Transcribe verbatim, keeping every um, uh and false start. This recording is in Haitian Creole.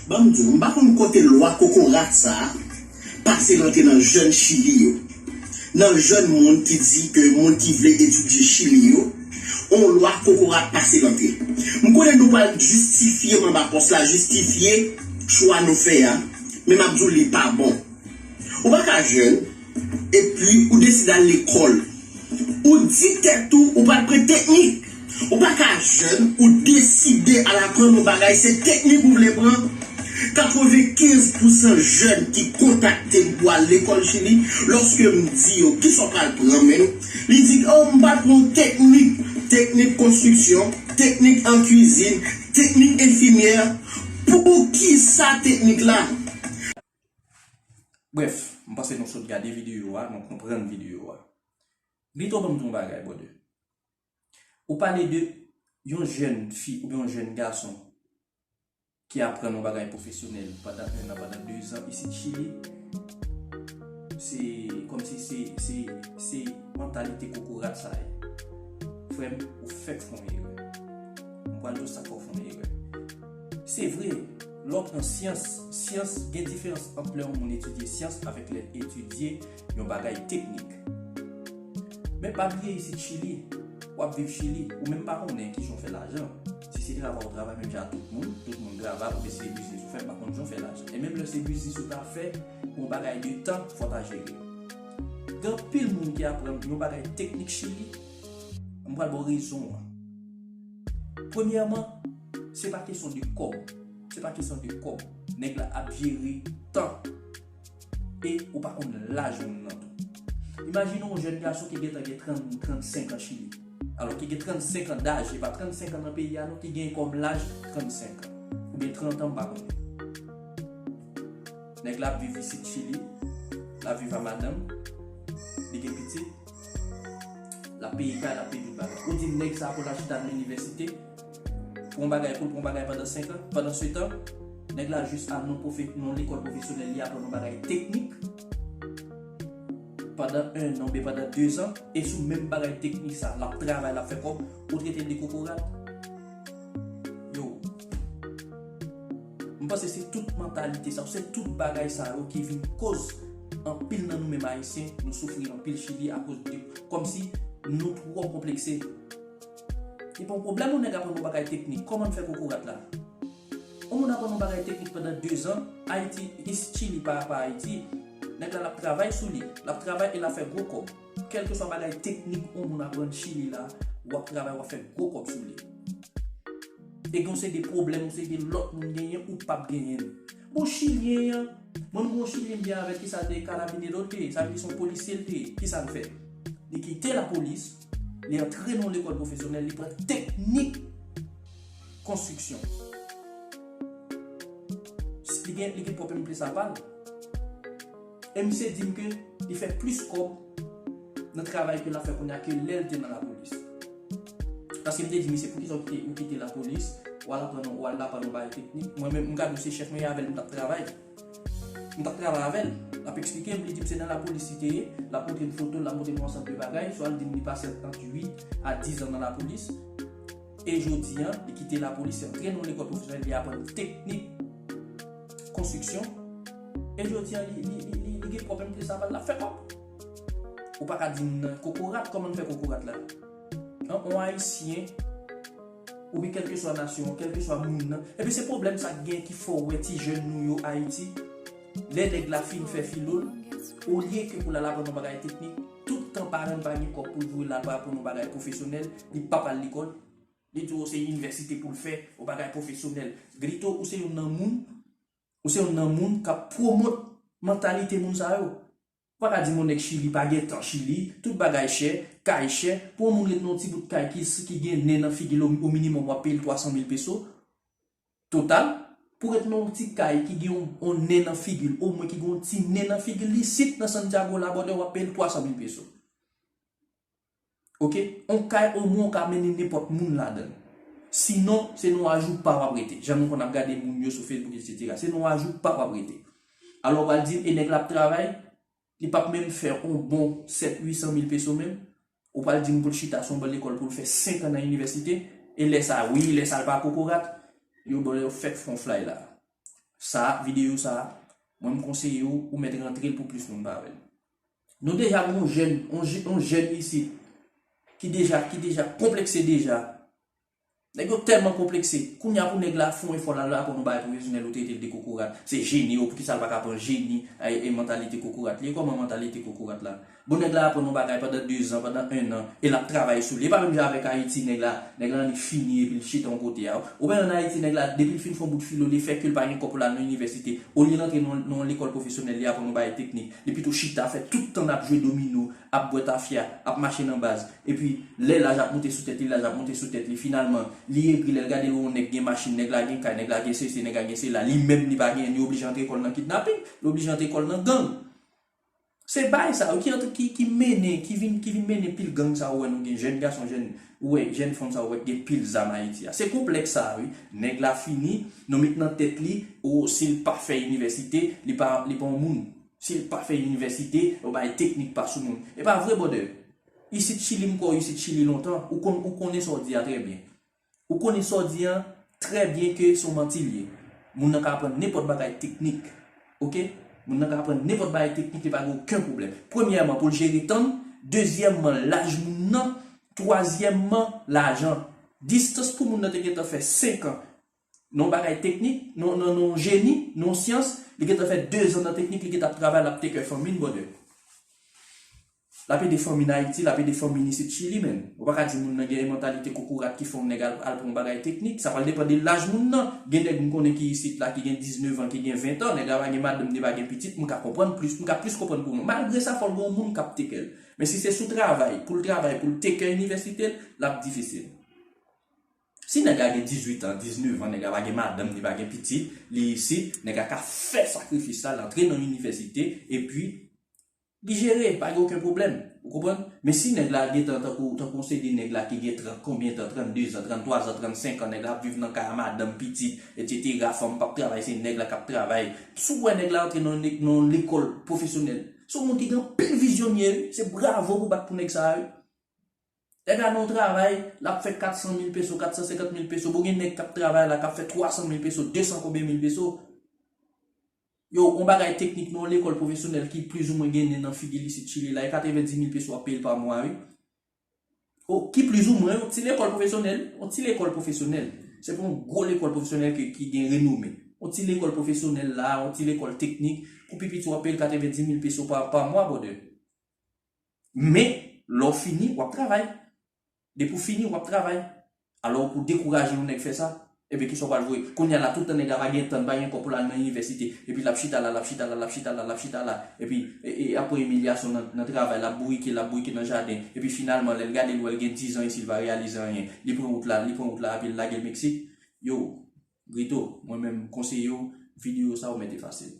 Ban m di w, m pa konn kote lwa kokorat sa a pase rantre nan jèn Chili yo. Nan jèn moun ki di ke moun ki vle etidye Chili yo, on lwa kokorat pase rantre. M konnen nou pral jistifye manba pòs la, jistifye chwa nou fè a, men m ap di w li pa bon. Ou pa ka jèn, epi ou deside al lekòl. Ou di tèt ou, ou pral pran teknik. Ou pa ka jèn, ou deside al aprann yon bagay, se teknik ou vle pran. Katrevenkenz pousan jèn ki kontakte m pou al lekòl Chili, lòske m di yo, "Kisa w pral pran menm?" Li di, "Oh, m pral pran yon teknik, teknik konstriksyon, teknik an kwizin, teknik enfimyè." Poukisa teknik la? Brèf, m panse nou sot gade videyo a, nou konprann videyo a. Lito, ban m di yon bagay, brother. Ou pale de yon jèn fi oubyen yon jèn gason ki aprann yon bagay pwofesyonèl pandan en an, pandan de zan isit Chili, se kòmsi se, se, se mantalite kokorat sa ye. Frè m, ou fèk fè yon erè. M pral di w sa k fè w fè yon erè. Se vre, lè w pran syans, syans, gen diferans ant lè yon moun etidye syans avèk lè l etidye yon bagay teknik. Men pa bliye isit Chili, w ap viv Chili, ou menm pa konnen kijan w fè lajan. Si se travay ou travay menm jan ak tout moun, tout moun travay, oubyen si se biznis ou fè, m pa konn jan w fè lajan. E menm lè se biznis ou ta fè, yon bagay de tan, fò w ta jere. Gen anpil moun ki aprann yon bagay teknik Chili, m pral ba w rezon an. Premyèman, se pa kesyon de kòb. Se pa kesyon de kòb. Nèg la ap jere tan. E ou pa konn laj moun nan tou. Imajine yon jèn gason ki gentan gen trant, trannsenk an Chili. Alò, ki gen trannsenk an daj, e pa trannsenk an nan peyi a non, ki gen kòm laj trannsenk an. Oubyen trant an, m pa konnen. Nèg la ap viv isit Chili, l ap viv a madanm, li gen pitit, l ap peye kay, l ap peye tout bagay. Ou di m nèg sa a pou l al chita nan inivèsite, pou yon bagay, pou l pran yon bagay pandan senk an, pandan se tan, nèg la jis al nan pwofe-, nan lekòl pwofesyonèl, li aprann yon bagay teknik, pandan en an oubyen pandan de zan, e sou menm bagay teknik sa, l ap travay, l ap fè kòb, ou trete l de kokorat. Yo. M panse se tout mantalite sa, se tout bagay sa yo ki vin koz anpil nan nou menm Ayisyen, nou soufri anpil Chili akoz de, kòmsi nou twò konplekse. E pa yon pwoblèm yon nèg aprann yon bagay teknik, kòman n fè kokorat la? Yon moun aprann yon bagay teknik pandan de zan, Ayiti, isit Chili pa, pa Ayiti, nèg la l ap travay sou li, l ap travay e l ap fè gwo kòb. Kèlkeswa bagay teknik yon moun aprann Chili la, w ap travay, w ap fè gwo kòb sou li. E gen yon seri de pwoblèm, yon seri de lòt moun genyen, ou p ap genyen l. Bon, Chilyen an, mwen, m gon Chilyen m byen avè l, kisa l te ye? Karabinero l te ye, sa vle di se yon polisye l te ye. Kisa l fè? Li kite lapolis, li antre nan yon lekòl pwofesyonèl, li pran teknik konstriksyon. Li gen, li gen pwòp enplesa pa l. E misye di m ke li fè plis kòb nan travay ke l ap fè kounye a ke lè l te nan lapolis. Paske m te di misye, "Poukisa w kite, ou kite lapolis, w al aprann, w al aprann yon bagay teknik?" Mwen menm, m ka di w se chèf mwen ye, avè l m t ap travay. M t ap travay avè l. L ap eksplike m, li di m se nan lapolis li te ye, l ap montre m foto l, l ap montre m yon ansanm de bagay, swa l di m li pase ant uit a diz an nan lapolis. E jodi a, li kite lapolis, li antre nan yon lekòl pwofesyonèl, li aprann teknik konstriksyon. E jodi a, li, li, li, li, li gen pwòp enplesa pa l, l ap fè kòb. Ou pa ka di m nan kokorat, kòman n fè kokorat la? An, yon Ayisyen, oubyen kèlkeswa nasyon an, kèlkeswa moun nan. Epi se pwoblèm sa k gen ki fè w wè ti jèn nou yo Ayiti, lè nèg la fin fè filo l, olye ke pou l al aprann yon bagay teknik, tout tan paran l pa gen kòb pou l voye l al aprann yon bagay pwofesyonèl, li p ap al lekòl, li di w se inivèsite pou l fè, yon bagay pwofesyonèl. Grito, ou se youn nan moun, ou se youn nan moun k ap pwomòt mantalite moun sa yo. Ou pa ka di m yon nèg Chili pa gen tan Chili, tout bagay chè, kay chè, pou yon moun ret nan yon ti bout kay ki, ki gen nen nan figi l, o, o minimòm w ap peye l twa san mil peso, total, pou ret nan yon ti kay ki gen yon, yon nen nan figi l, omwen ki gen yon ti nen nan figi l, isit nan Santiago la, brother, w ap peye l twa san mil peso. Oke? Yon kay omwen w ka mennen nenpòt moun ladan l. Sinon, se nan ajou pa w ap rete. Jan nou konn ap gade moun yo sou Facebook, etsetera. Se nan ajou pa w ap rete. Alò, w pral di m, e nèg la ap travay, li p ap menm fè yon bon sèt, uit san mil peso menm. Ou pral di m pou l chita sou yon ban lekòl pou l fè senk an nan inivèsite, e lè sa, wi, lè sa l pa kokorat, yo, bon, yo fèk fè yon flay la. sa, videyo sa, mwen m konseye w, ou mèt rantre l pou plis moun pa wè l. Nou deja gen yon jèn, yon je- yon jèn isit ki deja, ki deja konplekse deja. Nèg yo tèlman konplekse. Kounye a pou nèg la fè yon efò la, la aprann yon bagay pwofesyonèl, ou trete l de kokorat. Se jeni, ou poukisa l pa ka pran jeni, e, e mantalite kokorat li. E kòman mantalite kokorat la? Bon, nèg la aprann yon bagay pandan de zan, pandan en an, e l ap travay sou li. E pa menm jan avèk Ayiti, nèg la, nèg la annik fini epi l chita yon kote a. Ou wè an Ayiti, nèg la, depi l fin fè yon bout filo, li fè ke l pa gen kòb pou l al nan inivèsite. Olye l antre nan, nan yon lekòl pwofesyonèl, li aprann yon bagay teknik. Li pito chita, fè tout tan l ap jwe domino, ap bwè tafya, ap mache nan baz. Epi, lè laj ap monte sou tèt li, laj ap monte sou tèt li, finalman, li egri lè l gade l wè yon nèg gen machin, nèg la gen kay, nèg la gen sesi, nèg la gen sela, li menm li pa genyen, li oblije antre kò l nan kidnaping, li oblije antre kò l nan gang. Se bagay sa yo ki, ki, ki mennen, ki vin, ki vin mennen pil gang sa ou wè nou gen, jèn gason, jèn, ou wè, jèn fanm sa ou wè gen pil zam Ayiti a. Se konplèks sa, wi. Nèg la fini, nou met nan tèt li, o, si l pa fè inivèsite, li pa, li pa yon moun. Si l pa fè inivèsite, yon bagay teknik pa sou moun. E pa vre, brother. Isit Chili, m kwè w isit Chili lontan. Ou konn, ou konnen sa w di a trè byen. Ou konnen sa w di a trè byen ke se yon manti l ye. Moun nan ka aprann nenpòt bagay teknik. Oke? Moun nan ka aprann nenpòt bagay teknik, li pa gen okenn pwoblèm. Premyèman, pou l jere tan l. Dezyèmman, laj moun nan. Twazyèmman, lajan. Distans pou moun nan te gentan fè senk an. Nan bagay teknik, nan, nan, nan jeni, nan syans, li gentan fè de zan nan teknik, li gentan ap travay, l ap take care fanmi l, brother. L ap ede fanmi n Ayiti, l ap ede fanmi n isit Chili, menm. Ou pa ka di moun nan gen mantalite kokorat ki fè yon nèg al, al pran yon bagay teknik. Sa pral depann de laj moun nan. Gen nèg m konnen ki isit la, ki gen diznèf an, ki gen ven an, nèg la pa gen madanm, li pa gen pitit, m ka konprann plis, m ka plis konprann pou moun. Malgre sa, fò l gen yon moun k ap take care l. Men si se sou travay, pou l travay, pou l take care inivèsite l, l ap difisil. Si nèg la gen dizuit an, diznèf an, nèg la pa gen madanm, li pa gen pitit, li isit, nèg la ka fè sakrifis sa, l antre nan inivèsite, epi li jere, pa gen okenn pwoblèm. Ou konprann? Men si nèg la gentan tankou, tankou yon seri de nèg la ki gen trant, konbyen tan, trannde zan, tranntwa zan, trannsenk an, nèg la ap viv nan kay a madanm, pitit, etsetera, fanm p ap travay, se nèg la k ap travay. Si w wè nèg la antre nan, nan lekòl pwofesyonèl, se yon moun ki gen anpil vizyon li ye, wi. Se bravo pou bat pou nèg sa a, wi. Nèg la nan yon travay, l ap fè kat san mil peso, kat san senkant mil peso. Bon, gen nèg k ap travay la, k ap fè twa san mil peso, de san konbyen mil peso. Yo, yon bagay teknik nan yon lekòl pwofesyonèl ki plizoumwen gen nen nan figi l isit Chili la, e katrevenndis mil peso w ap peye l pa mwa, wi. O, ki plizoumwen, yon ti lekòl pwofesyonèl, yon ti lekòl pwofesyonèl. Se pa yon gwo lekòl pwofesyonèl ki, ki gen renome. Yon ti lekòl pwofesyonèl la, yon ti lekòl teknik, pou pi piti w ap peye l katrevenndis mil peso pa, pa mwa, brother. Men, lè w fini, w ap travay. Depi w fini, w ap travay. Alò, pou dekouraje yon nèg fè sa, ebyen, kisa w pral voye? Kounye a la, tout tan nèg la pa gen tan, pa gen kòb pou l al nan inivèsite. Epi l ap chita la, l ap chita la, l ap chita la, l ap chita la. Epi, e, e, ap pran imilyasyon nan, nan travay, l ap bourike, l ap bourike nan jaden. Epi finalman, lè l gade, l wè l gen diz an isit, li pa reyalize anyen. Li pran wout la, li pran wout la, epi l lage l Meksik. Yo, Grito, mwen menm, m konseye w, videyo sa ou mèt efase l.